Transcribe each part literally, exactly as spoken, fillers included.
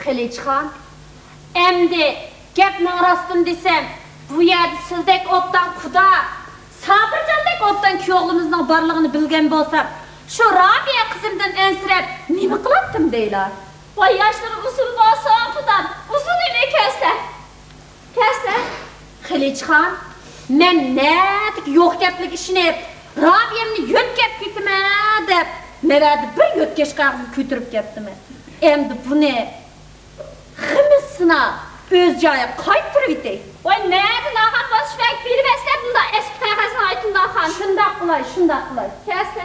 قىلىچخان، ئەمدى گەپنىڭ راستىنى دېسەم، بۇ يەردە سىزدەك ئوبدان قۇدا، سابىرجاندەك ئوبدان كۈيئوغلىمىزنىڭ بارلىقىنى بىلگەن بولسام، شۇ رابىيە قىزىمدىن ئەنسىرەپ نېمە قىلاتتىم دەيلا؟ ۋاي، ياشلىرى ئۇزۇن بولسۇن، قۇدام، ئۇزۇن ئۆمۈر كۆرسە. كەلسە. قىلىچخان، مەن نەدىكى يوق گەپلەرگە ئىشىنىپ، رابىيەمنى يۆتكەپ كېتىمەن دەپ، نەۋەدە بىر يۆتكەش قەغىزىنى كۆتۈرۈپ كەپتىمەن. ئەمدى بۇنى خېمىسىنا ئۆز جايىغا قايتۇرۇۋېتەي. ۋاي، نەدە ناھەق باسىش بەك بىلىۋەتسە بۇنداق ئەسكى قەغەزنى ئايتۇللا خان. شۇنداق قىلاي، شۇنداق قىلاي. كەلسە.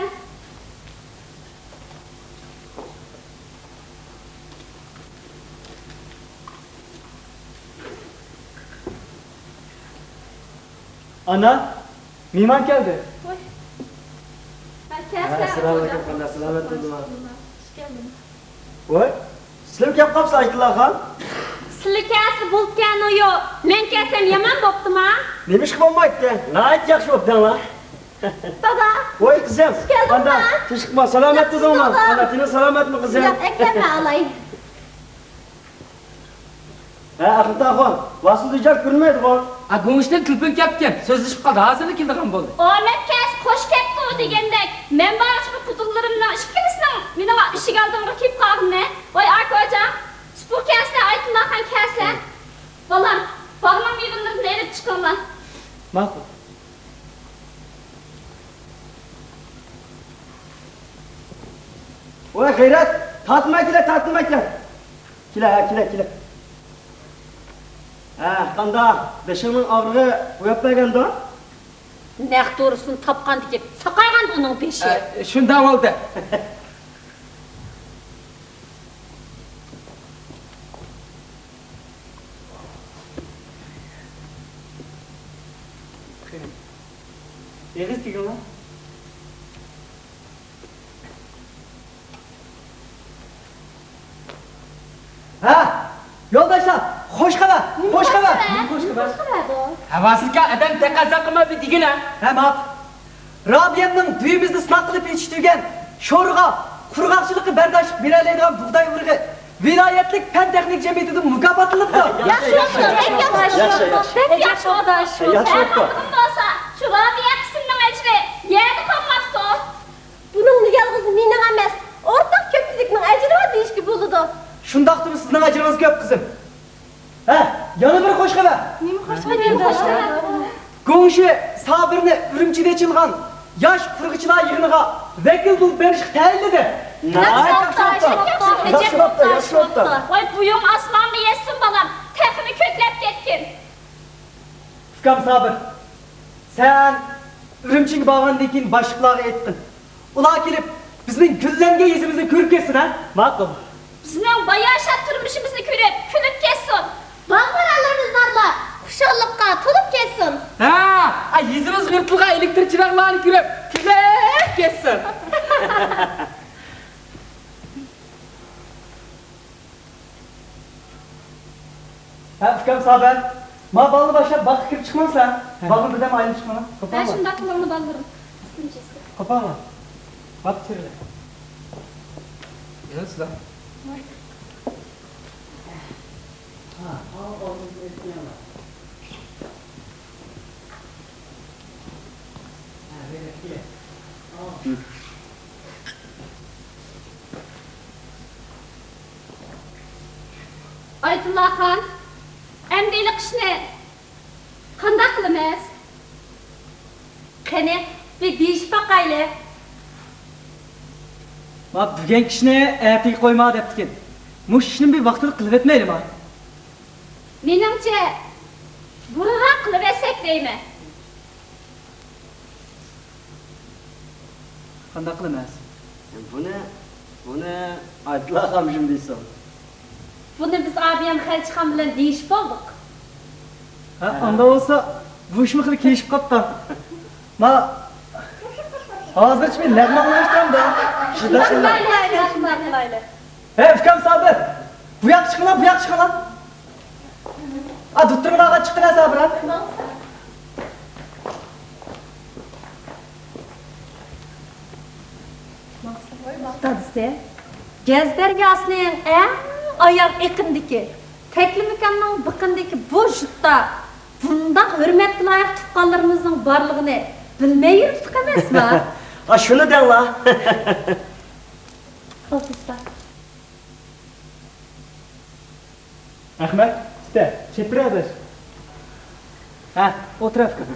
ئانا، مېھمان كەلدى. ۋاي. ھە، كەلسە. ئەسسالامۇئەلەيكۇم، قانداق سالامەتمىدىڭلار؟ خۇش كەلدىڭ. ۋاي، سىلەرمۇ كەپ قاپسىلەر، ئايتۇللا خان. سىلەر كەلسە بولىدىكەنۇ يوق، مەن كەلسەم يامان بوپتۇما؟ نېمىشقا بولمايدىكەن؟ ناھايىتى ياخشى بوپتۇڭلار. دادا. ۋاي قىزىم، كەلدىڭما؟ قانداق؟ تىنچلىقمۇ، سالامەتمىدىڭلار؟ دادا. ئانا، تېنىڭ سالامەتمۇ قىزىم؟ ياق، ئەكەلمە ئالاي. ھە، ئەخمىتئاخۇن، ۋاسىل دۇجار كۆرۈنمەيدىغۇ؟ ئا، گۇڭشىدىن تېلېفون كەپتىكەن، سۆزلىشىپ قالدى، ھازىرلا كېلىدىغان بولدى. ئامەت كەلسە خوش كەپتۇ دېگەندەك، مەن بارغىچە بۇ پۇتۇللىرىمنىڭ ئىككىلىسىنىڭ مېنىڭ ئىشىك ئالدىمغا كېلىپ قالغىنى. ۋاي ئاكاجان، سپۇر كەلسە، ئايتۇللا خان كەلسە. بالام، باغنىڭ مېۋىلىرىدىن ئېلىپ چىقىڭلار. ماقۇل. ۋاي غەيرەت، تارتىنماي كېلە، تارتىنماي كېلە. كېلە، ھە، كېلە، كېلە. ھە، قانداق؟ بېشىڭنىڭ ئاغرىقى بوياپ بەرگەندۇ؟ نەق دورىسىنى تاپقاندىكىن ساقايغان ئۇنىڭ بېشى. ئە، شۇنداق بولدى. قېنى، ئېغىز تېگىڭلار. ھە، يولداشلار، خوش خەۋەر، خوش خەۋەر. نېمە خوش خەۋەر؟ ھە، ۋاسىلكا، ئادەم تەقەززا قىلما بىر دېگىنە. ھە، ماقۇل. رابىيەمنىڭ دۈيىمىزنى سىناق قىلىپ يېتىشتۈرگەن شورىغا قۇرغاقچىلىققا بەرداشلىق بېرەلەيدىغان بۇغداي ئۇرۇغى ۋىلايەتلىك پەن تېخنىك جەمئىيىتىدىن مۇكاپاتلىنىپتۇ. ياخشى بوپتۇ، بەك ياخشى. ياخشى، ياخشى. بەك ياخشى بوپتۇ. ياخشى بوپتۇ. شۇ رابىيە قىسىمنىڭ ئەجرى يەردە قالماپتۇ. بۇنىڭدا يالغۇز مېنىڭ ئەمەس، ئورتاق كۆپچىلىكنىڭ ئەجرى بار دېيىشكە بولىدۇ. شۇنداقتىمۇ سىزنىڭ ئەجرىڭىز كۆپ، قىزىم. ھە، يەنە بىر خوش خەۋەر. نېمە خوش خەۋەر؟ گۇڭشى سابىرنى ئۈرۈمچىدە ئېچىلغان ياش قۇرغۇچىلار يىغىنىغا ۋەكىل بولۇپ بېرىشقا تەيىنلىدى. ناھايىتى ياخشى بوپتۇ. ياخشى بوپتۇ، ياخشى بوپتۇ. ۋاي بويۇڭ ئاسمانغا يەتسۇن بالام، تېخىمۇ كۆكلەپ كەتكىن. ئۇكام سابىر، سەن ئۈرۈمچىگە بارغاندىن كېيىن باشلىقلارغا ئېيتقىن. ئۇلار كېلىپ، بىزنىڭ گۈللەنگەن يېزىمىزنى كۆرۈپ كەتسۇن، ھە؟ ماقۇل. بىزنىڭ باياشات تۇرمۇشىمىزنى كۆرۈپ، كۈلۈپ كەتسۇن. باغ-باراڭلىرىمىز نارلار، خۇشاللىققا تولۇپ كەتسۇن. ھە، ئا، يېزىمىزغا يىرتىلغان ئېلېكتىر چىراغلارنى كۆرۈپ، كۈلۈپ كەتسۇن. ھە، ئۇكام سابىر، ما بالىنى باشلاپ باغقا كىرىپ چىقمامسەن؟ ھە. باغنى بىردەم ئايلىنىپ چىقىڭلار. ھە، قوپالما. شۇنداق قىلىڭلار بالىلىرىم. قوپالما. باغقا كىرىلە. يېنىسىلا. ھە، ئاڭ ئالدىن ئۆتكەنلەر. ئايتۇللا خان، ئەمدى ھېلىقى ئىشنى قانداق قىلىمىز؟ قېنى، بىر دېيىشىپ باقايلى. ما بۈگۈنكى ئىشنى ئەتىگە قويما دەپتىكىن. مۇشۇ ئىشنى بىر ۋاقتىدا قىلىۋەتمەيلىما؟ مېنىڭچە، بۇرۇنراق قىلىۋەتسەك دەيمەن. قانداق قىلىمىز؟ بۇنى، بۇنى ئايتلا خامجىم دېسۇن. بۇنى بىز ئابىيەم خەلچىخان بىلەن دېيىشىپ بولدۇق. ھە، ئانداق بولسا، بۇ ئىشمۇ خېلى كېلىشىپ قاپتۇ. ما، ھازىرچە مەن نەق ماقۇللاشتۇرامدا. شۇنداق قىلايلى، شۇنداق قىلايلى. ھەي، ئۇكام سابىر! بۇ ياققا چىقىڭلار، بۇ ياققا چىقىڭلار! ئا، دوتتۇرۇڭلارغا چىقىڭلار، سابىر، ھە؟ دادىسى، گەز دەرياسىنىڭ ئەڭ ئاياغ ئېقىندىكى، تەكلىماكاننىڭ بېقىنىدىكى بۇ ژۇتتا بۇنداق ھۆرمەتكە لايىق تۇغقانلىرىمىزنىڭ بارلىقىنى بىلمەي يۈردۇق ئەمەسما؟ ھا، شۇنى دەڭلا. ئولتۇرسا. ئەخمەت، ئىستە، چېپىرە ئاداش. ھە، ئولتۇر ئەخمەت.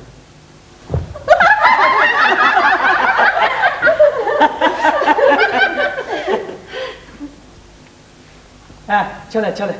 ھە، چالە، چالە.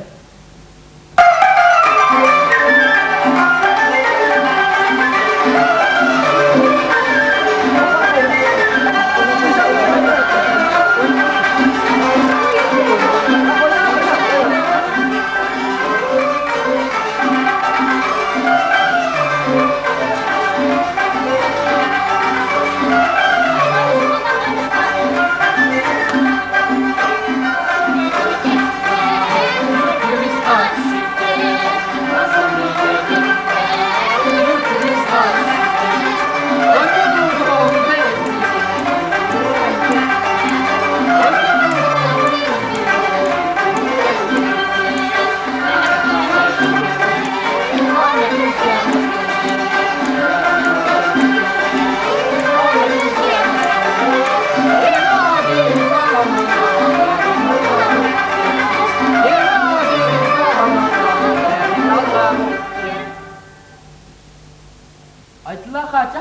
ئايتۇللا خاچا،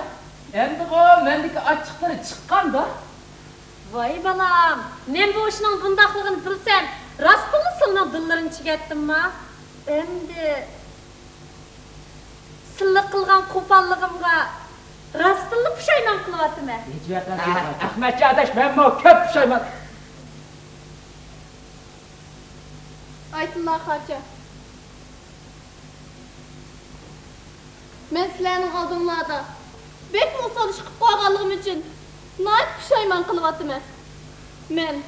ئەمدىغۇ مەندىكى ئاچچىقلىرى چىققاندۇ؟ ۋاي بالام، مەن بۇ ئىشنىڭ بۇنداقلىقىنى بىلسەم، راستتىنلا سىلىنىڭ دىللىرىنى چىگەتتىمما. ئەمدى سىلىغا قىلغان قوپاللىقىمغا راستتىنلا پۇشايمان قىلىۋاتىمەن. ھېچ ۋەقە يوق. ئەخمەتجان ئاداش، مەنمۇ كۆپ پۇشايمان. ئايتۇللا خاچا. مەن سىلەرنىڭ ئالدىڭلاردا بەكمۇ ئوسال ئىش قىلىپ قويغانلىقىم ئۈچۈن ناھايىتى پۇشايمان قىلىۋاتىمەن. مەن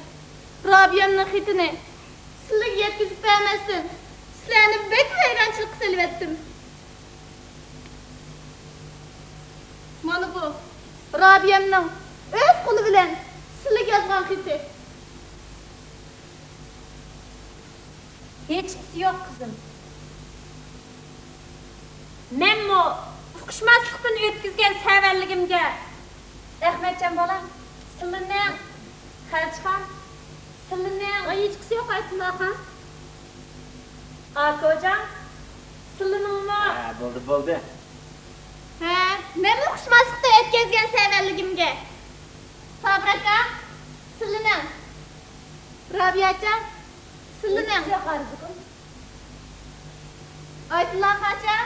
رابىيەمنىڭ خېتىنى سىلىگە يەتكۈزۈپ بەرمەستىن، سىلەرنى بەك ۋەيرانچىلىققا سېلىۋەتتىم. مانا بۇ رابىيەمنىڭ ئۆز قولى بىلەن سىلىگە يازغان خېتى. ھېچقىسى يوق، قىزىم. مەنمۇ ئۇقۇشماسلىقتىن ئۆتكۈزگەن سەۋەنلىكىمگە، ئەخمەتجان بالام، سىلىنىڭ، خەلچىخان، سىلىنىڭ. ۋاي، ھېچقىسى يوق، ئايتۇللا خان. ئاكىجان، سىلىنىڭمۇ. ھە، بولدى، بولدى. ھە، مەنمۇ ئۇقۇشماسلىقتىن ئۆتكۈزگەن سەۋەنلىكىمگە. سابىر ئاكا، سىلىنىڭ. رابىيەجان، سىلىنىڭ. ئايتۇللا خاچا،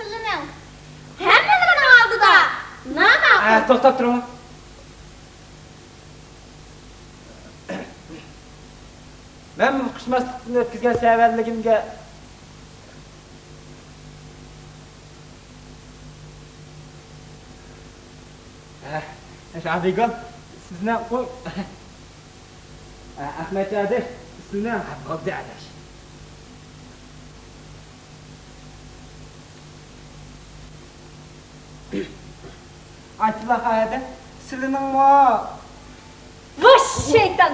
سىلىنىڭ. ھەممىلىرىنىڭ ئالدىدا ناماقۇل. ئە، توختاپ تۇرۇڭ. مەن ئۇقۇشماسلىقتىن ئۆتكۈزگەن سەۋەنلىكىمگە. ئە، ئابىگۈل، سىزنىڭ ئۇ ئە، ئەخمەتجان ئاداش، سىلىنىڭ. ھە، بولدى ئاداش. ئايتۇللا خاچا، سىلىنىڭمۇ. ۋۇش، شەيتان!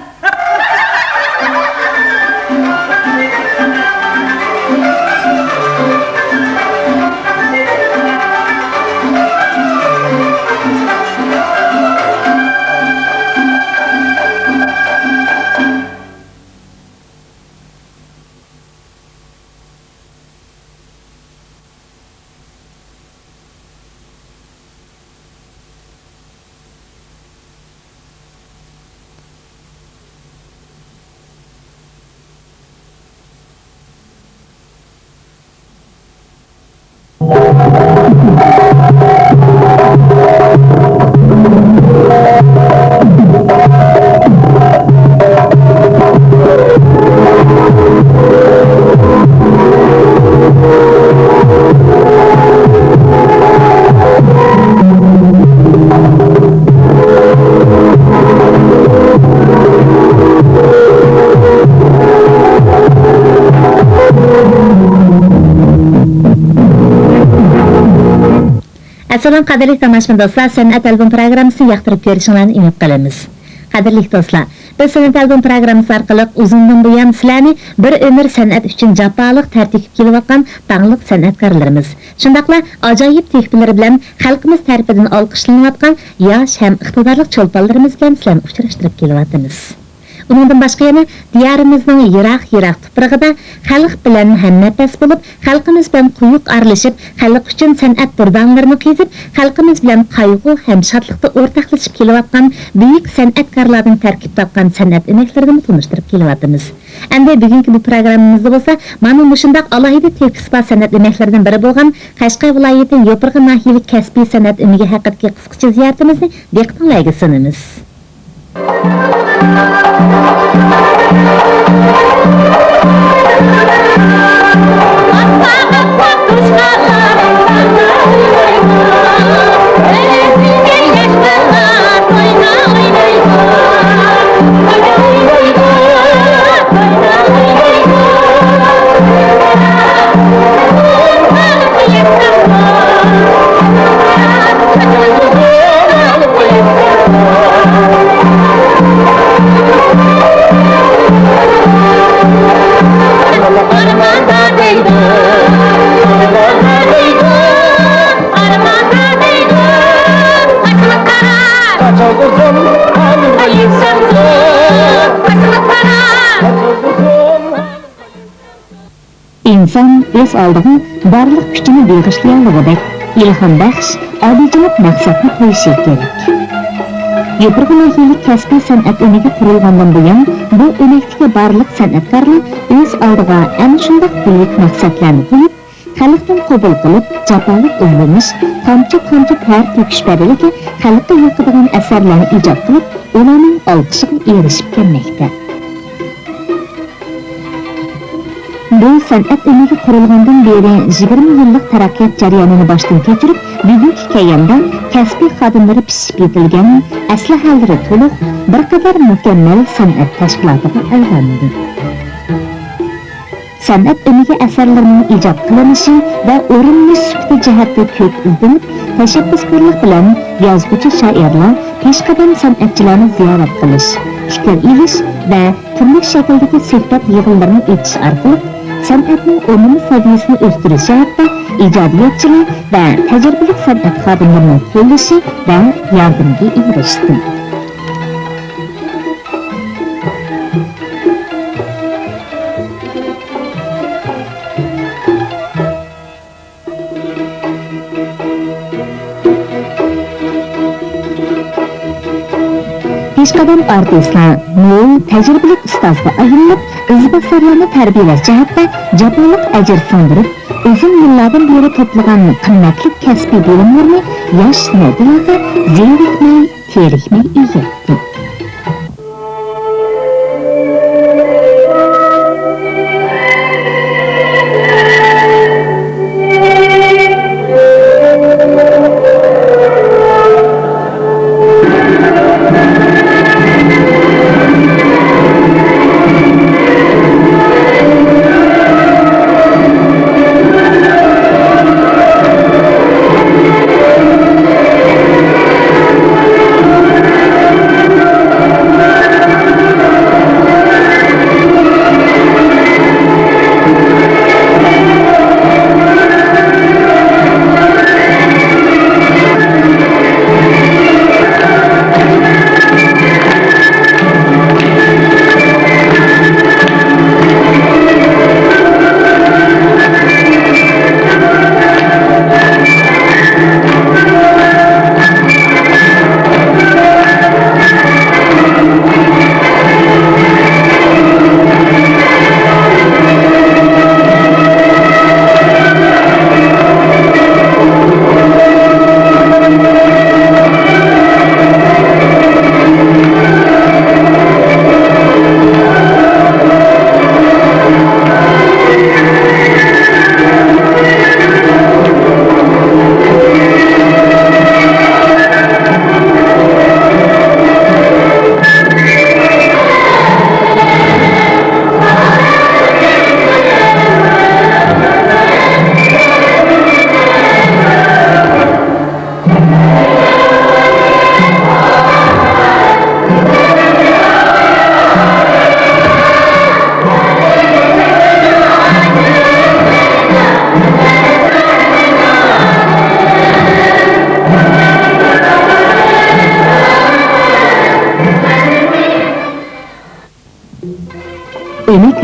ئەسسالام، قەدىرلىك تاماشىبىن دوستلار، سەنئەت ئالبوم پروگراممىسىنى ياقتۇرۇپ كۆرۈشۈڭلارنى ئۈمىد قىلىمىز. قەدىرلىك دوستلار، بىز سەنئەت ئالبوم پىروگراممىسى ئارقىلىق ئۇزۇندىن بۇيان سىلەرنى بىر ئۆمۈر سەنئەت ئۈچۈن جاپالىق تەر تۆكۈپ كېلىۋاتقان داڭلىق سەنئەتكارلىرىمىز، شۇنداقلا ئاجايىپ تۆھپىلىرى بىلەن خەلقىمىز تەرىپىدىن ئالقىشلىنىۋاتقان ياش ھەم ئىقتىدارلىق چولپانلىرىمىز بىلەن سىلەرنى ئۇچراشتۇرۇپ كېلىۋاتىمىز. ئۇنىڭدىن باشقا يەنە دىيارىمىزنىڭ يىراق-يىراق تۇپرىقىدا خەلق بىلەن ھەمنەپەس بولۇپ، خەلقىمىز بىلەن قويۇق ئارىلىشىپ، خەلق ئۈچۈن سەنئەت دۇردانىلىرىنى قېزىپ، خەلقىمىز بىلەن قايغۇ ھەم شادلىقتا ئورتاقلىشىپ كېلىۋاتقان بۈيۈك سەنئەتكارلاردىن تەركىب تاپقان سەنئەت ئۆمەكلىرىنىمۇ تونۇشتۇرۇپ كېلىۋاتىمىز. ئەمدى بۈگۈنكى بۇ پروگراممىمىزدا بولسا مانا مۇشۇنداق ئالاھىدە تۆھپىسى بار سەنئەت ئۆمەكلىرىدىن بىرى بولغان قەشقەر ۋىلايىتى يوپۇرغا ناھىيەلىك كەسپىي سەنئەت ئۆمىكى ھەققىدىكى قىسقىچە زىيارىتىمىزنى دىققىتىڭلارغا سۇنىمىز. ئىنسان ئۆز ئالدىغا بارلىق كۈچىنى بېغىشلىيالىغۇدەك ئىلھام بەخش، ئالىيجاناب مەقسەتنى قويۇشى كېرەك. يوپۇرغا ناھىيەلىك كەسپىي سەنئەت ئۆمىكى قۇرۇلغاندىن بۇيان، بۇ ئۆمەكتىكى بارلىق سەنئەتكارلار ئۆز ئالدىغا ئەنە شۇنداق بۈيۈك مەقسەتلەرنى قويۇپ، خەلقتىن قوبۇل قىلىپ، جاپالىق ئىزدىنىش، تامچە-تامچە تەر تۆكۈش بەدىلىگە خەلققە ياقىدىغان ئەسەرلەرنى ئىجاد قىلىپ، ئۇلارنىڭ ئالقىشىغا ئېرىشىپ كەلمەكتە. بۇ سەنئەت ئۆمىكى قۇرۇلغاندىن بېرى يىگىرمە يىللىق تەرەققىيات جەريانىنى باشتىن كەچۈرۈپ، بۈگۈنكى كەييامدا كەسپىي خادىملىرى پىشىپ يېتىلگەن، ئەسلىھەلىرى تولۇق، بىر قەدەر مۇكەممەل سەنئەت تەشكىلاتىغا ئايلاندى. سەنئەت ئۆمىكى ئەسەرلىرىنىڭ ئىجاد قىلىنىشى ۋە ئورۇنلىنىش سۈپىتى جەھەتتە كۆپ ئىزدىنىپ، تەشەببۇسكارلىق بىلەن يازغۇچى شائىرلار، پېشقەدەم سەنئەتچىلەرنى زىيارەت قىلىش، پىكىر ئېلىش ۋە تۈرلۈك شەكىلدىكى سۆھبەت يىغىنلىرىنى ئېچىش ئارقىلىق سەنئەتنىڭ ئومۇمىي سەۋىيەسىنى ئۆستۈرۈش جەھەتتە ئىجادىيەتچىلەر ۋە تەجرىبىلىك سەنئەت خادىملىرىنىڭ قوللىشى ۋە ياردىمىگە ئېرىشتى. پېشقەدەم ئارتىسلار مول تەجرىبىلىك ئۇستازغا ئايلىنىپ، ئىزباسارلارنى تەربىيەلەش جەھەتتە جاپالىق ئەجىر سىڭدۈرۈپ، ئۇزۇن يىللاردىن بېرى توپلىغان قىممەتلىك كەسپىي بىلىملىرىنى ياش نەۋرىلەرگە زېرىكمەي، تېرىكمەي ئۆگەتتى.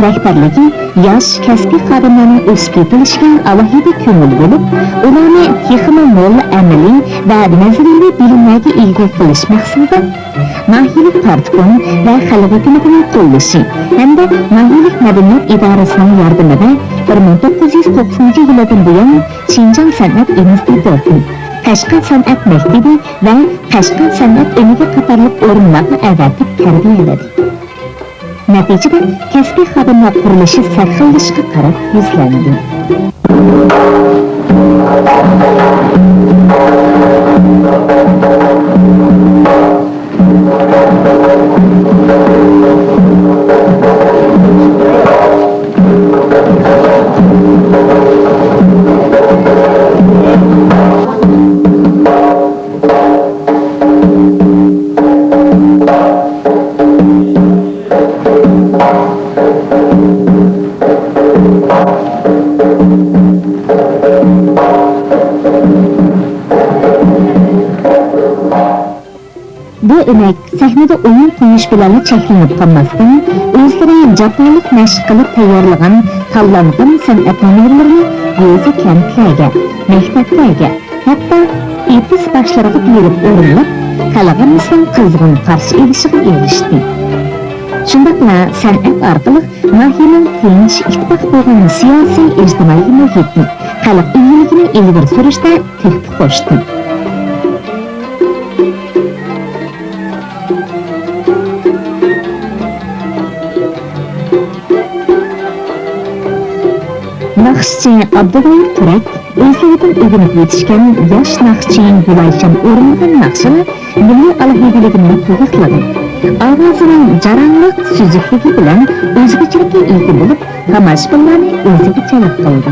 رەھبەرلىكى ياش كەسپىي خادىملارنىڭ ئۆسۈپ يېتىلىشىگە ئالاھىدە كۆڭۈل بۆلۈپ، ئۇلارنى تېخىمۇ مول ئەمەلىي ۋە نەزەرىيەۋى بىلىملەرگە ئىگە قىلىش مەقسىتىدە، ناھىيەلىك پارتكوم ۋە خەلق ھۆكۈمىتىنىڭ قوللىشى ھەمدە ناھىيەلىك مەدەنىيەت ئىدارىسىنىڭ ياردىمىدە بىر مىڭ توققۇز يۈز توقسىنىنچى يىلىدىن بۇيان، شىنجاڭ سەنئەت ئىنستىتۇتى، قەشقەر سەنئەت مەكتىپى ۋە قەشقەر سەنئەت ئۆمىكى قاتارلىق ئورۇنلارغا ئەۋەتىپ تەربىيەلىدى. نەتىجىدە، كەسپىي خادىملار قۇرۇلۇشى سەرخىللىشىشقا قاراپ يۈزلەندى. بۇ ئۆمەك سەھنىدە ئويۇن قويۇش بىلەنلا چەكلىنىپ قالماستىن، ئۆزلىرى جاپالىق مەشىق قىلىپ تەييارلىغان تاللانغان سەنئەت نومۇرلىرىنى يېزا، كەنتلەرگە، مەكتەپلەرگە، ھەتتا ئېتىز باشلىرىغا بېرىپ ئورۇنلاپ، خەلقىمىزنىڭ قىزغىن قارشى ئېلىشىغا ئېرىشتى. شۇنداقلا سەنئەت ئارقىلىق ناھىيەنىڭ تىنچ، ئىتتىپاق بولغان سىياسىي، ئىجتىمائىي مۇھىتى، خەلق ئىگىلىكىنى ئىلگىرى سۈرۈشتە تۆھپە قوشتى. ناخشىچى ئابدۇغايىپ تۈرەك ئۆزلىرىدىن ئۆگىنىپ يېتىشكەن ياش ناخشىچى گۈلايشەم ئورۇنلىغان ناخشىلار مىللىي ئالاھىدىلىكىنى تۇيۇقلىغان، ئاۋازىنىڭ جاراڭلىق سۈزۈكلۈكى بىلەن ئۆزگىچىلىككە ئىگە بولۇپ، تاماشىبىنلارنى ئۆزىگە جەلپ قىلدى.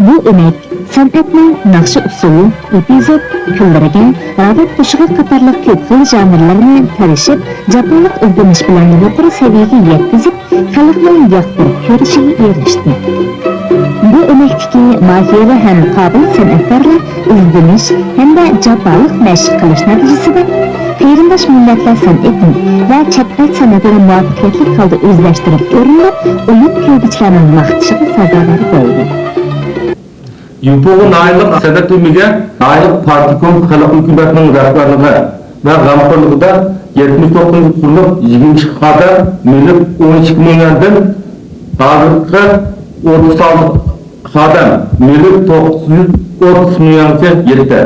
بۇ ئۆمەك سەنئەتنىڭ ناخشا ئۇسسۇل، ئېپىزود تۈرلىرىگە، راۋاب قوشۇقى قاتارلىق كۆپ خىل ژانىرلارنى تىرىشىپ، جاپالىق ئىزدىنىش بىلەن يۇقىرى سەۋىيەگە يەتكۈزۈپ، خەلقنىڭ ياقتۇرۇپ كۆرۈشىگە ئېرىشتى. بۇ ئۆمەكتىكى ماھىر ھەم قابىل سەنئەتكارلار ئىزدىنىش ھەمدە جاپالىق مەشىق قىلىش نەتىجىسىدە، قېرىنداش مىللەتلەر سەنئىتىنى ۋە چەت ئەل سەنئىتىنى مۇۋەپپەقىيەتلىك ھالدا ئۆزلەشتۈرۈپ ئورۇنلاپ، ئويۇن كۆرگۈچىلەرنىڭ ماختىشىغا سازاۋەر بولدى. يوپۇرغا ناھىيەلىك سەنئەت ئۆمىكى، ناھىيەلىك پارتكوم، خەلق ھۆكۈمەتنىڭ رەھبەرلىكى ۋە غەمخورلۇقىدا يەتمىش توققۇزىنچى قۇرۇلۇپ، يىگىرمە ئىككى خادىم، مۈلۈك ئون ئىككى مىڭ يۈەندىن ھازىرقى ئوتتۇز ئالتە خادىم، مۈلۈك توققۇز يۈز ئوتتۇز مىڭ يۈەنگە يەتتى.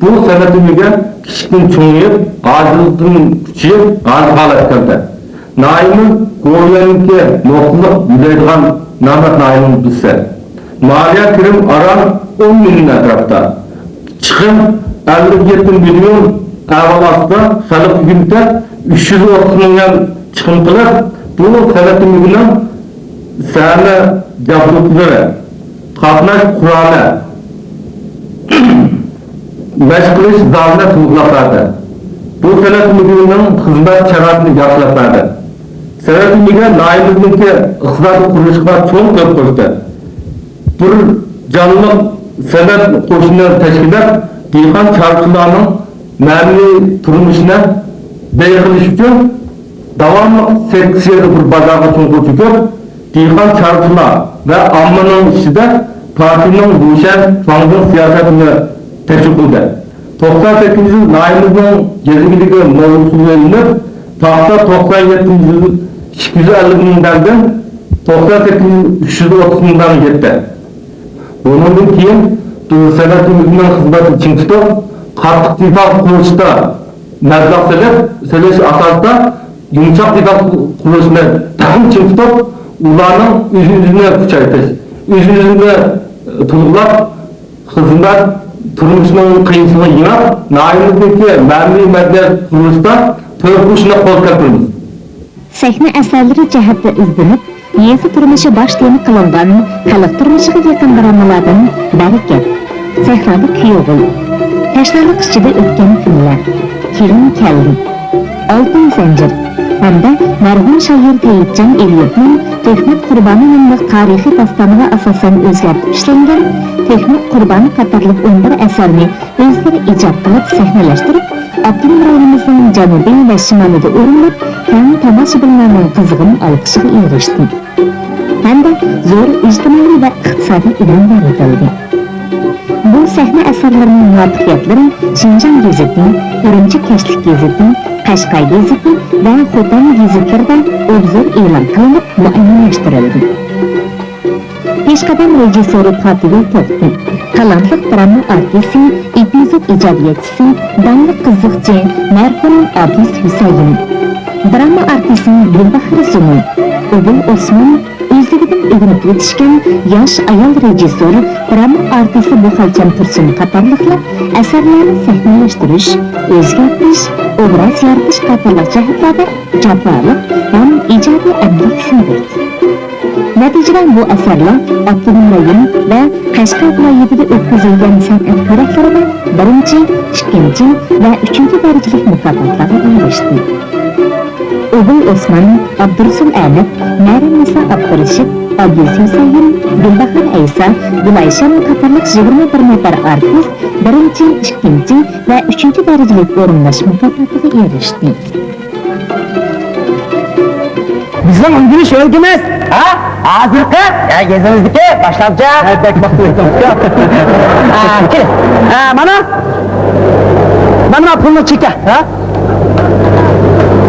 بۇ سەنئەت ئۆمىكى كىچىكتىن چوڭىيىپ، غاجىلىقتىن كۈچىيىپ، غاجىغا ئايلاندى. ناھىيەمىز گوۋۇيۈەننىڭكى نۇقتىلىق يۆلەيدىغان نامرات ناھىيەنىڭ بىرسى. مالىيە كىرىم ئاران ئون مىليون ئەتراپتا. چىقىم ئەللىك يەتتە مىليون ئەھۋال ئاستىدا خەلق ھۆكۈمىتى ئۈچ يۈز ئوتتۇز مىليون چىقىم قىلىپ، بۇ سەنئەت ئۆمىكىنىڭ سەھنە جابدۇقلىرى، قاتناش قورالى، مەشىق قىلىش زالىنى تولۇقلاپ بەردى. بۇ سەنئەت ئۆمىكىنىڭ خىزمەت شارائىتىنى ياخشىلاپ بەردى. سەنئەت ئۆمىكى ناھىيەمىزنىڭكى ئىقتىسادىي قۇرۇلۇشىغا چوڭ تۆھپە قوشتى. بىر جانلىق سەنئەت قوشۇنى تەشكىللەپ، دېھقان چارۋىچىلارنىڭ مەنىۋى تۇرمۇشىنى بەي قىلىش ئۈچۈن داۋاملىق سەككىز يىلدا بىر بازارغا چوڭقۇر چۆكۈپ، دېھقان چارۋىچىلار ۋە ئاممىنىڭ ئىچىدە پارتىيىنىڭ روشەن، چۇاڭدىڭ سىياسەتىنى تەشۋىق قىلدى. توقسان سەككىزىنچى يىل ناھىيەمىزنىڭ يېزا ئىگىلىكى مول ھوسۇلغا ئېلىنىپ، پاختا توقسان يەتتىنچى يىل ئىككى يۈز ئەللىك مىڭ دانىدىن توقسان سەككىزىنچى يىل ئۈچ يۈز ئوتتۇز مىڭ دانىغا يەتتى. ئۇنىڭدىن كېيىن بىز سەنئەت ئۆمىكىنىڭ خىزمىتىنى چىڭ تۇتۇپ، قاتتىق دېتال قۇرۇلۇشتا مەبلەغ سېلىپ، سېلىش ئاساسىدا يۇمشاق دېتال قۇرۇلۇشىنى تېخىمۇ چىڭ تۇتۇپ، ئۇلارنىڭ ئۆز-ئۆزىنى كۈچەيتىش، ئۆز-ئۆزىنى تولۇقلاپ، خىزمەت تۇرمۇشىنىڭ قىيىنچىلىقىنى يېڭىپ، ناھىيەمىزدىكى مەنىۋى مەدەنىيەت قۇرۇلۇشىدا تۆھپە قوشۇشنى قولغا كەلتۈرىمىز. سەھنە ئەسەرلىرى جەھەتتە ئىزدىنىپ، يېزا تۇرمۇشى باش تېما قىلىنغان خەلق تۇرمۇشىغا يېقىن درامىلاردىن بەرىكەت، سەھرادا كۈيئوغۇل، تاشلارلىق ئىچىدە ئۆتكەن كۈنلەر، كېلىن كەلدى، ئالتۇن زەنجىر ھەمدە مەرھۇم شائىر تەيىپجان ئېلىيېۋنىڭ تۆھمەت قۇربانى ناملىق تارىخىي داستانىغا ئاساسەن ئۆزگەرتىپ ئىشلەنگەن تۆھمەت قۇربانى قاتارلىق ئون بىر ئەسەرنى ئۆزلىرى ئىجاد قىلىپ سەھنىلەشتۈرۈپ، ئاپتونوم رايونىمىزنىڭ جەنۇبى ۋە شىمالىدا ئورۇنلاپ، كەڭ تاماشىبىنلارنىڭ قىزغىن ئالقىشىغا ئېرىشتى ھەمدە زور ئىجتىمائىي ۋە ئىقتىسادىي ئۈنۈملەر يېتىلدى. بۇ سەھنە ئەسەرلىرىنىڭ مۇۋەپپەقىيەتلىرى شىنجاڭ گېزىتى، ئۈرۈمچى كەچلىك گېزىتى، قەشقەر گېزىتى ۋە خوتەن گېزىتلىرىدا ئوبزور ئېلان قىلىنىپ مۇئەييەنلەشتۈرۈلدى. پېشقەدەم رېژىسسورى پاتىگۈل توختى، تالانتلىق دراما ئارتىسى، ئېپىزود ئىجادىيەتچىسى، داڭلىق قىزىقچى مەرھۇم ئابدۇس ھۈسەيىن، دراما ئارتىسى گۈلباھار زۇنۇن، ئوبۇل ئوسمان، ئۆزلۈكىدىن ئۆگىنىپ يېتىشكەن ياش ئايال رېژىسسور، دراما ئارتىسى بۇخەلچەم تۇرسۇن قاتارلىقلار ئەسەرلەرنى سەھنىلەشتۈرۈش، ئۆزگەرتىش، ئوبراز يارىتىش قاتارلىق جەھەتلەردە جاپالىق ھەم ئىجادىي ئەمگەك سىڭدۈردى. نەتىجىدە بۇ ئەسەرلەر ئاپتونوم رايون ۋە قەشقەر ۋىلايىتىدە ئۆتكۈزۈلگەن سەنئەت كۆرەكلىرىدە بىرىنچى، ئىككىنچى ۋە ئۈچىنچى دەرىجىلىك مۇكاپاتلارغا ئېرىشتى. ئوبۇل ئوسمان، ئابدۇرۇسۇل ئەمەت، مەرىننىسا ئابدۇرېشىت، ئابدۇز ھۈسەيىن، گۈلباھار ئەيسا، گۈلايشەم قاتارلىق يىگىرمە بىر نەپەر ئارتىس بىرىنچى، ئىككىنچى ۋە ئۈچىنچى دەرىجىلىك ئورۇنلاش مۇكاپاتىغا ئېرىشتى. بىزنىڭ ئۆگىنىش ئۆلكىمىز، ھە؟ ھازىرقى، ھە، يېزىمىزدىكى باشلامچى. ھە، بەك ماختىۋېتىڭ. ھە، كېلىڭ. ھە، مانا. مانا، مانا پۇلنىڭ چېكى، ھە؟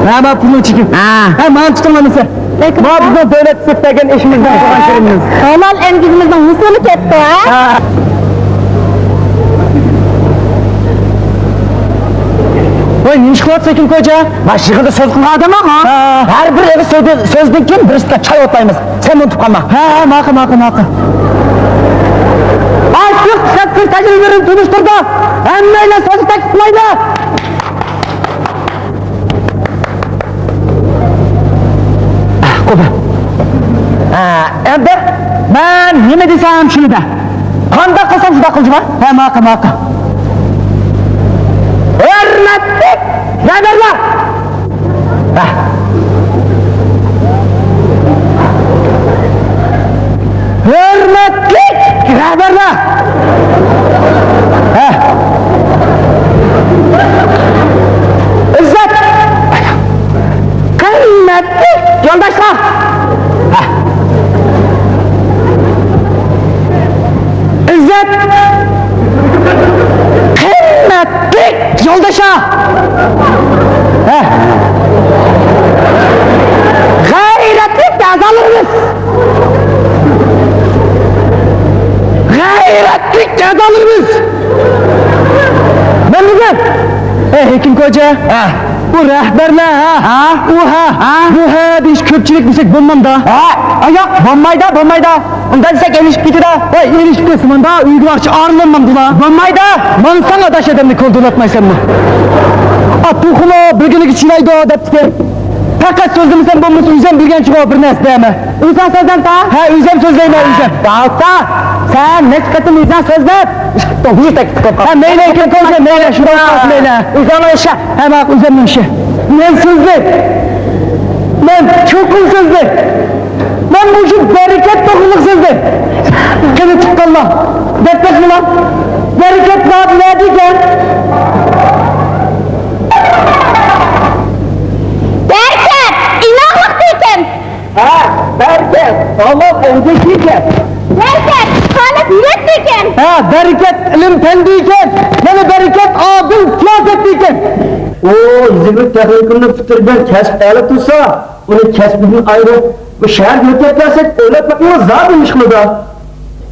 ھە، مانا پۇلنىڭ چېكى. ھە. ھە، مانا تۇتۇڭ، مانا سىلەر. بۇ بىزنىڭ دۆلەت سېتىپ بەرگەن ئېشىمىزدىن قىلغان كىرىمىمىز. ھالال ئەمگىكىمىزنىڭ ھوسۇلى كەتتى، ھە؟ ھە. ۋاي، نېمە ئىش قىلىۋاتىسەن، ھېكىم خوجا؟ مانا يىغىندا سۆز قىلغان ئادەم بارغۇ. ھە. ھەر بىر ئېغىز سۆزدىن، سۆزدىن كېيىن بىر ئىستاكان چاي ئوتلايمىز. سەن ئۇنتۇپ قالما. ھە، ھە، ماقۇل، ماقۇل، ماقۇل. ئاشلىق ئىشلەتكۈچى تەجرىبىلىرىنى تونۇشتۇردۇق. ھەممەيلەن سۆزگە تەكلىپ قىلايلى. قوبۇل. ھە، ئەمدى مەن نېمە دېسەم شۇنى دە. قانداق قىلسام شۇنداق قىلجىما؟ ھە، ماقۇل، ماقۇل. ھۆرمەتلىك رەھبەرلەر! ھە. ھۆرمەتلىك رەھبەرلەر! ھە. ئىززەت! قىممەتلىك يولداشلار! ھە. ئىززەت! قىممەتلىك يولداشلار! ھە. غەيرەتلىك ئەزالىرىمىز! غەيرەتلىك ئەزالىرىمىز! مەن بۈگۈن، ئەي، ھېكىم خوجا! ھە. بۇ رەھبەرلەر، ھە؟ ھە؟ ئۇ، ھە؟ ھە؟ بۇ، ھە دېيىش كۆپچىلىك دېسەك بولمامدا؟ ھە؟ ئاياق، بولمايدا، بولمايدا. ئۇنداق دېسەك ئېلىشىپ كېتىدۇ. ۋاي، ئېلىشىپ كەتسىماندا، ئۆيگە بارغۇچە ئارىلانمامدىلا. بولمايدا. مانا ساڭا ئاداش ئادەمنى كولدۇرلاتمايسەنمۇ؟ ئا، توخۇمۇ بىلگىنىگە چىدايدۇ دەپتىكەن. پەقەت سۆزلىمىسەم بولمىسا، ئۆزۈم بىلگەنچىغۇ بىر نەرسە دەيمەن. ئۆزۈڭ سۆزلەمسەن؟ ھە، ئۆزۈم سۆزلەيمەن، ئۆزۈم. داۋۇتتا، سەن نەچچە قېتىم ئۆزۈڭ سۆزلەپ، ئىشقىپتۇ، ھېچ تەكلىپ قىلىپ. ھە، مەيلى، ئۆزۈڭ سۆزلە، مەيلى، شۇنداق قىلسا مەيلى. ئۆزۈڭنىڭ ئىشى. ھە، ماقۇل، ئۆزۈمنىڭ ئىشى. مەن سۆزلەي. مەن چوقۇم سۆزلەي. مەن مۇشۇ بەرىكەت توغرىلىق سۆزلەي. قېنى تۇغقانلار، دەپ بېقىڭلار. بەرىكەت زادى نەدىكەن؟ بەرىكەت ئىناقلىقتا ئىكەن. ھە، بەرىكەت ئالىم ئەندىزە ئىكەن. بەرىكەت خالىس نىيەت ئىكەن. ھە، بەرىكەت ئىلىم پەندى ئىكەن. مانا بەرىكەت ئادىل سىياسەت ئىكەن. ئۇ يېزا ئىگىلىك تېخنىكومىنى پۈتتۈرگەن كەسىپ ئەلا تۇرسا، ئۇنى كەسپىدىن ئايرىپ، بۇ شەھەرگە ئۆتۈپ كەلسەك، ئويلاپ بېقىڭلار، زادى ئىش قىلىدۇ.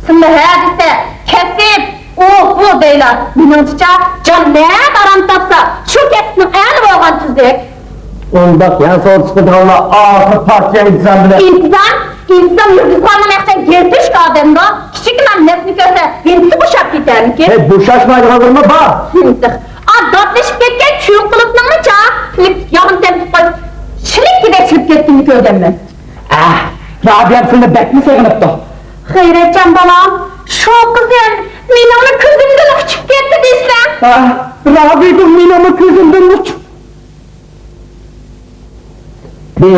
سىلە ھە دېسە، كەسىپ، ئۇ، بۇ دەيلا. مېنىڭچە، جان نەدە ئارام تاپسا، شۇ كەسىپنىڭ ئەھلى بولغان تۈزۈك. ئۇنداق يەنە سودا چىقىدىغانلار ئاخىر پارتىيە ئىنتىزامى بىلەن. ئىنتىزام؟ ئىنتىزام يۇلتۇزخاننىڭ ياخشى يېتىشكە ئادەمدۇ. كىچىككىنە نەپنى كۆرسە، بىنتى بوشاپ كېتەرمىكىن؟ ھەي، بوشاشمايدىغانلىرىمۇ بار. ئا، داتلىشىپ كەتكەن چۈۋە قۇلۇپنىڭمۇ چاقلىق ياغنى تەمكىپ قويۇپ، شىلىككىدەك سۈرۈپ كەتكىنىنى كۆرگەنمەن. ئەھ، رابىيەم سېنى بەكمۇ سېغىنىپتۇ. خەيرەتجان بالام، شۇ قىزىم مېنىڭمۇ كۆزۈمدىن ئۇچۇپ كەتتى دېسە. ئەھ، رابىيەم مېنىڭمۇ كۆزۈمدىن ئۇچۇپ. بىز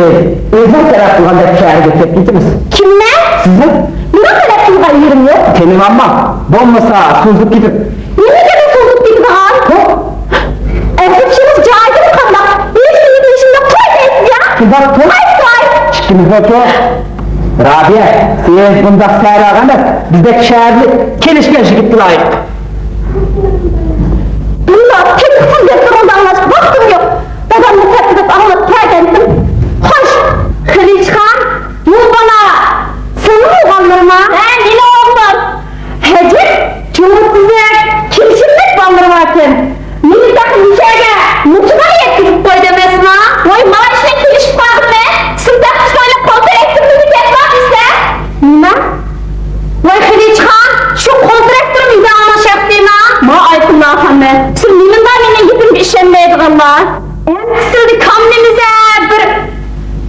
ئۆزىڭىز تەلەپ قىلغاندەك شەھەرگە كېلىپ كېتىمىز. كىمنى؟ سىزنى. مېنىڭ تەلەپ قىلغان يېرىم يوق. تېنىڭ ئامما، بولمىسا سوزۇلۇپ كېتىپ. نېمىگە سوزۇلۇپ كېتىدىغان؟ ھە؟ ئەرزىپشىمىز جايىدىمۇ قانداق؟ ھېچ نېمە دېيىشىمنى قوي دەيسىز يا؟ قىزار تۇر. قايت، قايت. ئىككىمىزنى تۇر. رابىيە، سىز بۇنداق سەھراغا ئەمەس، بىزدەك شەھەرلىك كېلىشكەن يىگىتكە لايىق. بۇنداق تېتىقسىز گەپلىرىڭىزنى ئاڭلاشقا ۋاقتىم يوق. دادامنى تەپتىدەپ ئاڭلاپ كەلگەنتىم. خوش، خىلىچخان، بۇ بالا سېنىڭ ئوغۇللىرىڭما؟ ھە، مېنىڭ ئوغلۇم. ھەجەپ، جۇمۇ تۈزۈك، كېلىشىملىك بالىلىرى باركەن. مېنى تېخى مۇشۇ يەرگە، مۇشۇغا يەتكۈزۈپ قويدى ئەمەسما؟ ۋاي، مانا ئىشنى كېلىشىپ قالدىممەن. سىز تېخى شۇ قول تىرەكتىرىمنى كەتمەپسىلەر. نېمە؟ ۋاي خىلىچخان، شۇ قول تىرەكتىرىم ئىدارىنىڭ شەخسىيما؟ ما ئايتۇللا ئاخۇنى، سىز نېمىنداق مېنىڭ گېپىمگە ئىشەنمەيدىغانلار؟ ئەمدى سىلدە كاملىمىزە بىر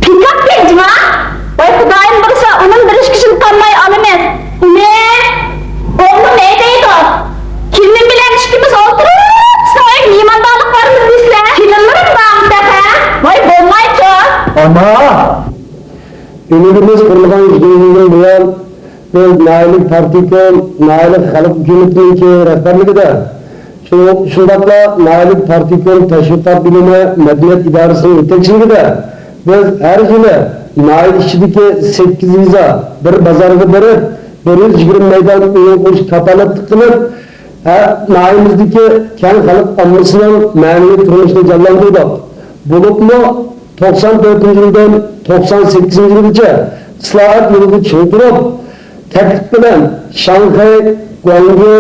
پىكاپ كەلدىما؟ ۋاي خۇدايىم بۇيرۇسا، ئۇنىمۇ بىر ئىككى كۈن قالماي ئالىمىز. ئۇنى ئوغلۇم ھەيدەيدۇ. كېلىنىم بىلەن ئىككىمىز ئولتۇرۇپ، سىزنىڭ ئۆيگە مېھماندارلىققا بارىمىز دېسىلە. كېلىنلىرىم بارمۇ تېخى؟ ۋاي بولمايدۇ. ئانا! ئۆمرىمىز قۇرۇلغان يىگىرمە يىلدىن بۇيان، بىز ناھىيەلىك پارتكوم، ناھىيەلىك خەلق ھۆكۈمىتىنىڭكى رەھبەرلىكىدە، شۇ-، شۇنداقلا ناھىيەلىك پارتكوم تەشۋىقات بۆلۈمى مەدەنىيەت ئىدارىسىنىڭ يېتەكچىلىكىدە، بىز ھەر يىلى ناھىيە ئىچىدىكى سەككىز يېزا، بىر بازارغا بېرىپ، بىر يۈز يىگىرمە مەيدان ئويۇن قويۇشقا كاپالەتلىك قىلىپ، ھە، ناھىيەمىزدىكى كەڭ خەلق ئاممىسىنىڭ مەنىۋى تۇرمۇشىنى جانلاندۇردۇق. بولۇپمۇ توقسان تۆتىنچى يىلدىن توقسان سەككىزىنچى يىلغىچە ئىسلاھات يولىدا چىڭ تۇرۇپ، تەكلىپ بىلەن شاڭخەي، گۇاڭجۇ،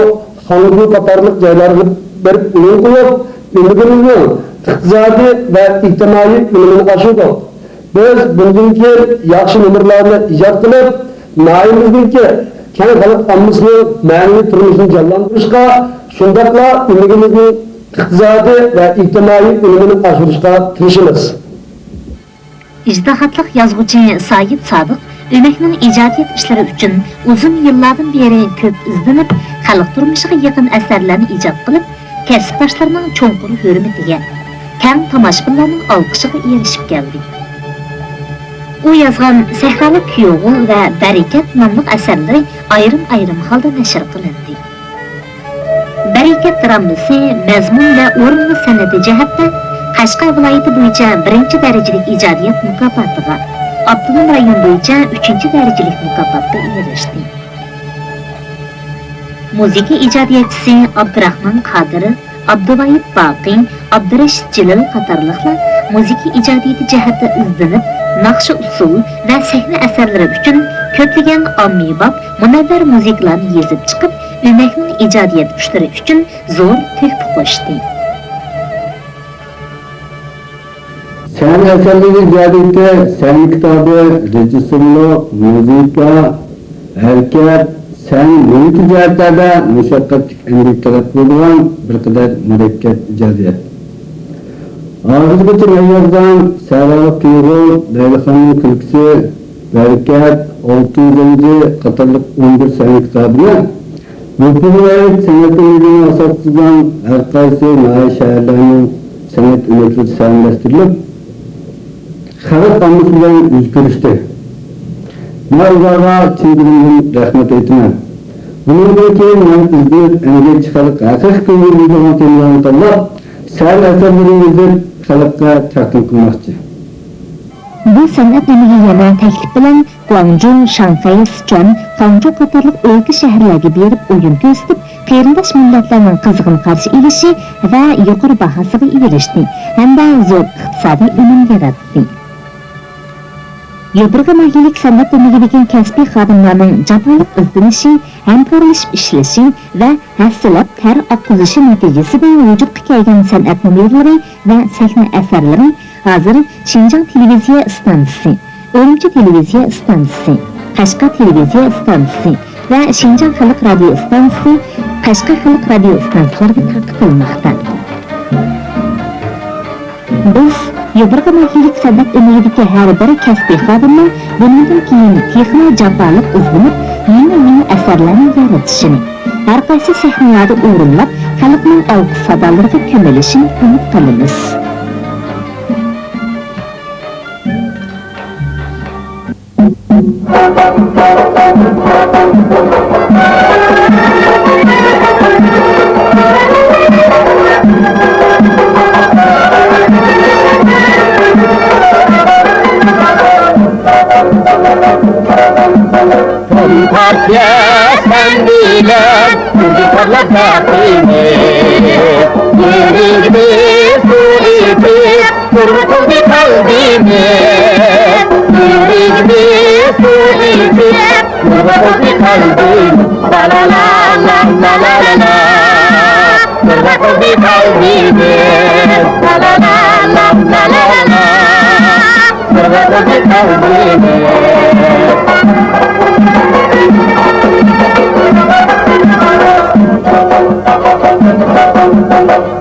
خاڭجۇ قاتارلىق جايلارغا بېرىپ ئويۇن قويۇپ، ئۆمىكىمىزنىڭ ئىقتىسادىي ۋە ئىجتىمائىي ئۈنۈمىنى ئاشۇردۇق. بىز بۇندىن كېيىن ياخشى نومۇرلارنى ئىجاد قىلىپ، ناھىيەمىزنىڭكى كەڭ خەلق ئاممىسىنىڭ مەنىۋى تۇرمۇشىنى جانلاندۇرۇشقا، شۇنداقلا ئۆمىكىمىزنىڭ ئىقتىسادىي ۋە ئىجتىمائىي ئۈنۈمىنى ئاشۇرۇشقا تىرىشىمىز. ئىجتىھاتلىق يازغۇچى سايىت سادىق ئۆمەكنىڭ ئىجادىيەت ئىشلىرى ئۈچۈن ئۇزۇن يىللاردىن بېرى كۆپ ئىزدىنىپ، خەلق تۇرمۇشىغا يېقىن ئەسەرلەرنى ئىجاد قىلىپ، كەسىپداشلىرىنىڭ چوڭقۇر ھۆرمىتىگە، كەڭ تاماشىبىنلارنىڭ ئالقىشىغا ئېرىشىپ كەلدى. ئۇ يازغان سەھرالىق كۈيئوغۇل ۋە بەرىكەت ناملىق ئەسەرلىرى ئايرىم-ئايرىم ھالدا نەشر قىلىندى. بەرىكەت درامىسى مەزمۇن ۋە ئورۇنلۇق سەنئىتى جەھەتتە قەشقەر ۋىلايىتى بويىچە بىرىنچى دەرىجىلىك ئىجادىيەت مۇكاپاتىغا، ئاپتونوم رايون بويىچە ئۈچىنچى دەرىجىلىك مۇكاپاتقا ئېرىشتى. مۇزىكا ئىجادىيەتچىسى ئابدۇراخمان قادىر، ئابدۇۋايىت باقى، ئابدۇرېشىت جېلىل قاتارلىقلار مۇزىكا ئىجادىيىتى جەھەتتە ئىزدىنىپ، ناخشا-ئۇسسۇل ۋە سەھنە ئەسەرلىرى ئۈچۈن كۆپلىگەن ئاممىباب، مۇنەۋۋەر مۇزىكىلارنى يېزىپ چىقىپ، ئۆمەكنىڭ ئىجادىيەت ئىشلىرى ئۈچۈن زور تۆھپە قوشتى. سەھنە ئەسەرلىرى ئىجادىيىتى سەھنە كىتابى، رېژىسسورلۇق، مۇزىكا، ھەرىكەت، سەھنە مۇھىتى جەھەتلەردە مۇشەققەتلىك ئەمگەك تەلەپ قىلىدىغان بىر قەدەر مۇرەككەپ ئىجادىيەت. ھازىرغىچە مەن يازغان سەھرالىق تۇيغۇ، لەيلىخاننىڭ كۈلكىسى، بەرىكەت، ئالتۇن زەنجىر قاتارلىق ئون بىر سەھنە كىتابىنى يوپۇرغا ئايت سەنئەت ئۆمىكىنى ئاساس تۇتقان ھەر قايسى ناھىيە، شەھەرلەرنىڭ سەنئەت ئۆمىكلىرىدە سەھنىلەشتۈرۈلۈپ، خەلق ئاممىسى بىلەن يۈز كۆرۈشتى. مەن ئۇلارغا چىن دىلىمدىن رەھمەت ئېيتىمەن. بۇنىڭدىن كېيىن مەن ئىزدىنىپ، ئەمگەكچى خەلق ھەقىقىي كۆڭۈل بۆلىدىغان تېمىلارنى تاللاپ، سەھنە ئەسەرلىرىنى يېزىپ، خەلققە تەقدىم قىلماقچى. بۇ سەنئەت ئۆمىكى يەنە تەكلىپ بىلەن گۇاڭجۇ، شاڭخەي، سىچۈەن، خاڭجۇ قاتارلىق ئۆلكە، شەھەرلەرگە بېرىپ ئويۇن كۆرسىتىپ، قېرىنداش مىللەتلەرنىڭ قىزغىن قارشى ئېلىشى ۋە يۇقىرى باھاسىغا ئېرىشتى ھەمدە زور ئىقتىسادىي ئۈنۈم ياراتتى. يوپۇرغا ناھىيەلىك سەنئەت ئۆمىكىدىكى كەسپىي خادىملارنىڭ جاپالىق ئىزدىنىشى، ھەمكارلىشىپ ئىشلىشى ۋە ھەسسىلەپ تەر ئاققۇزۇشى نەتىجىسىدە ۋۇجۇدقا كەلگەن سەنئەت نومۇرلىرى ۋە سەھنە ئەسەرلىرى ھازىر شىنجاڭ تېلېۋىزىيە ئىستانسىسى، ئۈرۈمچى تېلېۋىزىيە ئىستانسىسى، قەشقەر تېلېۋىزىيە ئىستانسىسى ۋە شىنجاڭ خەلق رادىيو ئىستانسىسى، قەشقەر خەلق رادىيو ئىستانسىلىرىغا تارقىتىلماقتا. بىز، يوپۇرغا ناھىيەلىك سەنئەت ئۆمىكىدىكى ھەر بىر كەسپىي خادىمنىڭ بۇنىڭدىن كېيىن تېخىمۇ جاپالىق ئىزدىنىپ، يېڭى، يېڭى ئەسەرلەرنى يارىتىشىنى، ھەر قايسى سەھنىلەردە ئورۇنلاپ، خەلقنىڭ ئالقىش سادالىرىغا كۆمۈلۈشىنى ئۈمىد قىلىمىز. تارتىيا سەن بىلەن، كۈندە پارلاپ بەختىمىز، يۈرىكىمىز سۇ ئېچىپ، نۇرغا تولدى قەلبىمىز، يۈرىكىمىز سۇ ئېچىپ، نۇرغا تولدى قەلبىمىز. لا لا لا لا لا لا لا لا. نۇرغا تولدى قەلبىمىز. لا لا لا لا لا لا لا لا. نۇرغا تولدى قەلبىمىز.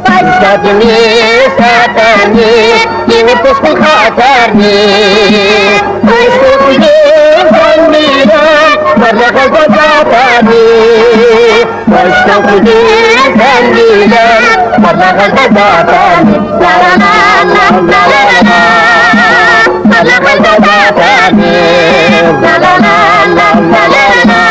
باشلىدىمىز سەپەرنى، يېڭىپ توسقۇن خەتەرنى. قوشتۇق بۈگۈن سەن بىلەن، بارلىق غەلىبە زەپەرنى. قوشتۇق بۈگۈن سەن بىلەن، بارلىق غەلىبە زەپەرنى. لا لا لا لا لا لا لا. بارلىق غەلىبە زەپەرنى. لا لا لا لا لا لا لا.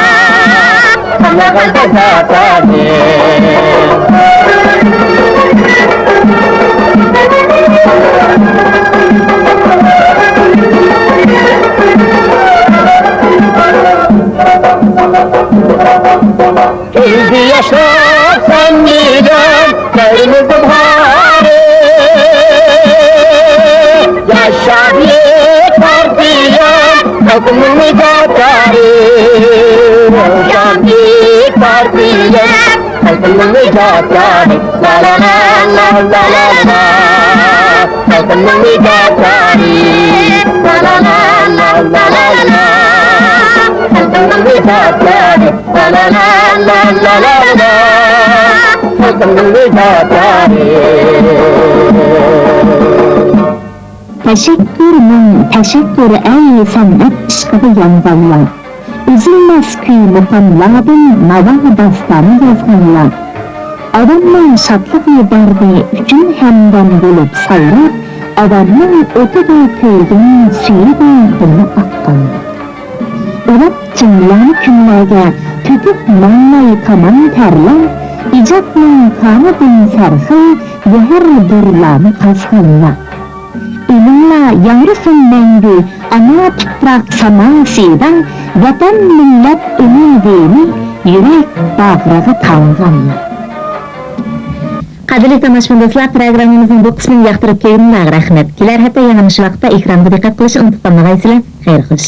كۈلدى ياشلار سەن بىلەن، دەۋرىمىزنىڭ باھارى. ياشا بۈيۈك پارتىيەم، خەلقىمنىڭ نىگارى. ياشا بۈيۈك پارتىيەم، خەلقىمنىڭ نىگارى. لا لا لا لا لا لا لا. خەلقىمنىڭ نىگارى. لا لا لا لا لا لا لا. خەلقىمنىڭ نىگارى. لا لا لا لا لا لا. خەلقىمنىڭ نىگارى. تەشەككۈر مىڭ تەشەككۈر، ئەي سەنئەت ئىشقىدا يانغانلار! ئۈزۈلمەس كۈي مۇقاملاردىن ناۋا داستانى يازغانلار! ئاۋامنىڭ شادلىقى، دەردى ئۈچۈن ھەمدەم بولۇپ سايراپ، ئاۋامنىڭ ئوتىدا كۆيگەن، سۈيىدە قېنى ئاققانلار! ئۇلاپ چىڭلارنى كۈنلەرگە، تۆكۈپ ماڭلاي كامان تەرلەر، ئىجادنىڭ كانىدىن سەرخىل گۆھەر دۇرلارنى قازغانلار! ئېلىڭلار ياڭرىسۇن مەڭگۈ ئانا تۇپراق ساماسىدا، ۋەتەن مىللەت ئۈمىدىنى يۈرەك باغرىغا تاڭغانلار! قەدىرلىك تاماشىبىن دوستلار، پروگراممىمىزنىڭ بۇ قىسمىنى ياقتۇرۇپ كۆرگىنىڭلارغا رەھمەت. كېلەر ھەپتە يەنە مۇشۇ ۋاقىتتا ئېكرانغا دىققەت قىلىشنى ئۇنتۇپ قالمىغايسىلەر. خەير خوش.